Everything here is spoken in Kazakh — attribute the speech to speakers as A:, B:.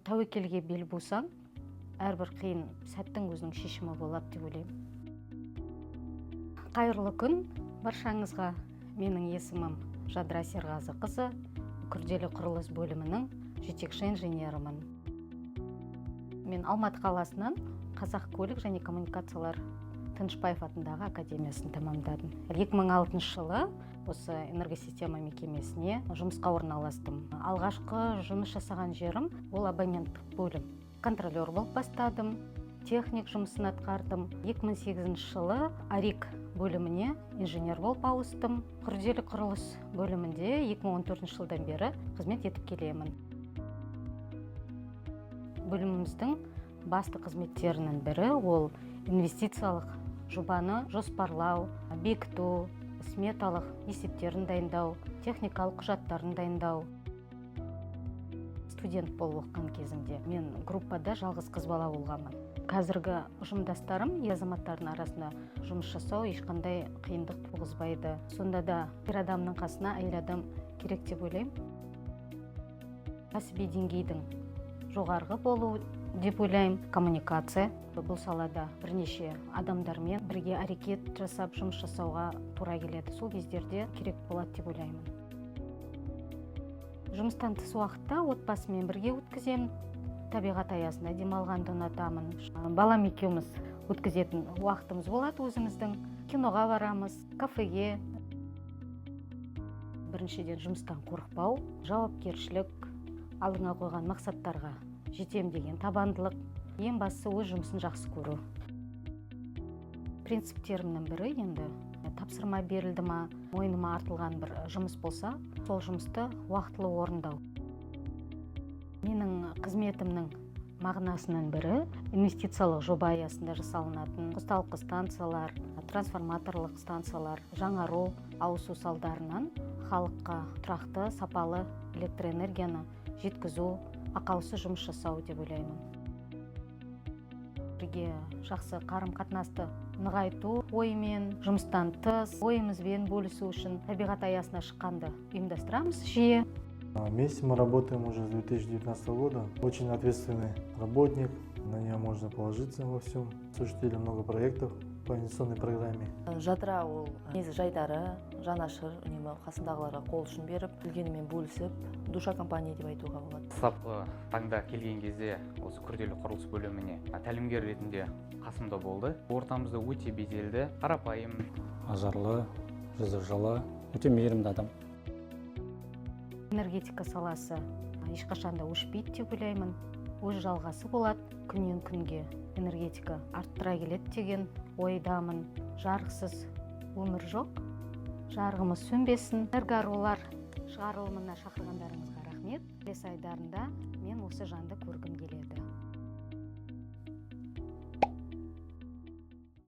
A: Тәуекелге бел бусаң, әрбір қиын сәттің өзінің шешімі болады деп ойлаймын. Қайырлы күн баршаңызға! Менің есімім Жадыра Серғазықызы, күрделі құрылыс бөлімінің жетекші инженерімін. Мен Алматы қаласынан Қазақ көлік және коммуникациялар Тынышбаев атындағы академиясын тәмамдадым. 2006 жылы осы энергосистема мекемесіне жұмысқа орналастым. Алғашқы жұмыс жасаған жерім ол абоненттік бөлім. Контролер болып бастадым, техник жұмысын атқардым. 2008 жылы АРИК бөліміне инженер болып ауыстым. Күрделі құрылыс бөлімінде 2014 жылдан бері қызмет етіп келемін. Бөліміміздің басты қызметтерінің бірі ол инвестициялық жобаны жоспарлау, бекіту, сметалық есептерін дайындау, техникалық құжаттарын дайындау. Студент болып оқыған кезімде мен группада жалғыз қыз бала болғанмын. Қазіргі ұжымдастарым, ер азаматтардың арасында жұмыс жасау ешқандай қиындық туғызбайды. Сонда да ер адамның қасына әйел адам керек деп ойлаймын. Кәсіби деңгейдің жоғарғы болу деп ойлаймын. Коммуникация: бұл салада бірнеше адамдармен бірге әрекет жасап, жұмыс жасауға тура келеді. Сол кездерде керек болады деп ойлаймын. Жұмыстан тыс уақытта отбасыммен бірге өткіземін. Табиғат аясында демалғанды ұнатамын. Балам екеуміз өткізетін уақытымыз болады өзіміздің. Киноға барамыз, кафеге. Біріншіден, жұмыстан қорықпау, жауапкершілік, алдыңа қойған мақсаттарға жетем деген табандылық, ең бастысы өз жұмысын жақсы көру. Принциптерімнің бірі енді тапсырма берілді ма, мойныма артылған бір жұмыс болса, сол жұмысты уақытылы орындау. Менің қызметімнің мағынасының бірі инвестициялық жоба аясында жасалынатын қосалқы станциялар, трансформаторлық станциялар жаңару, ауысу салдарынан халыққа тұрақты, сапалы электроэнергияны жеткізу, ақаусыз жұмыс жасау деп ойлаймын. Бірге жақсы қарым қатынасты нығайту ойымен, жұмыстан тыс ойымызбен бөлісу үшін табиғат аясына шыққанды ұйымдастырамыз жиі.
B: Вместе мы работаем уже с 2019 года. Очень ответственный работник, на нее можно положиться во всем. Осуществили много проектов по инвестиционной программе.
C: Жадыра ол мінезі жайдары, жанашыр, үнемі қасындағыларға қол ұшын беріп, білгенімен бөлісіп, душа компании деп айтуға болады.
D: Бастапқы таңда келген кезде осы күрделі құрылыс бөліміне тәлімгер ретінде қасымда болды. Ортамызда өте беделді, қарапайым.
E: Ажарлы, жүзі жылы, өте мейірімді адам.
A: Энергетика саласы ешқашан да өшпейді деп ойлаймын. Өз жалғасы болады. Күннен күнге энергетика арттыра келеді деген ойдамын. Жарықсыз өмір жоқ, жарығымыз сөнбесін! Энергоарулар шығарылымына шақырғандарыңызға рахмет. Келесі айдарында мен осы жанды көргім келеді.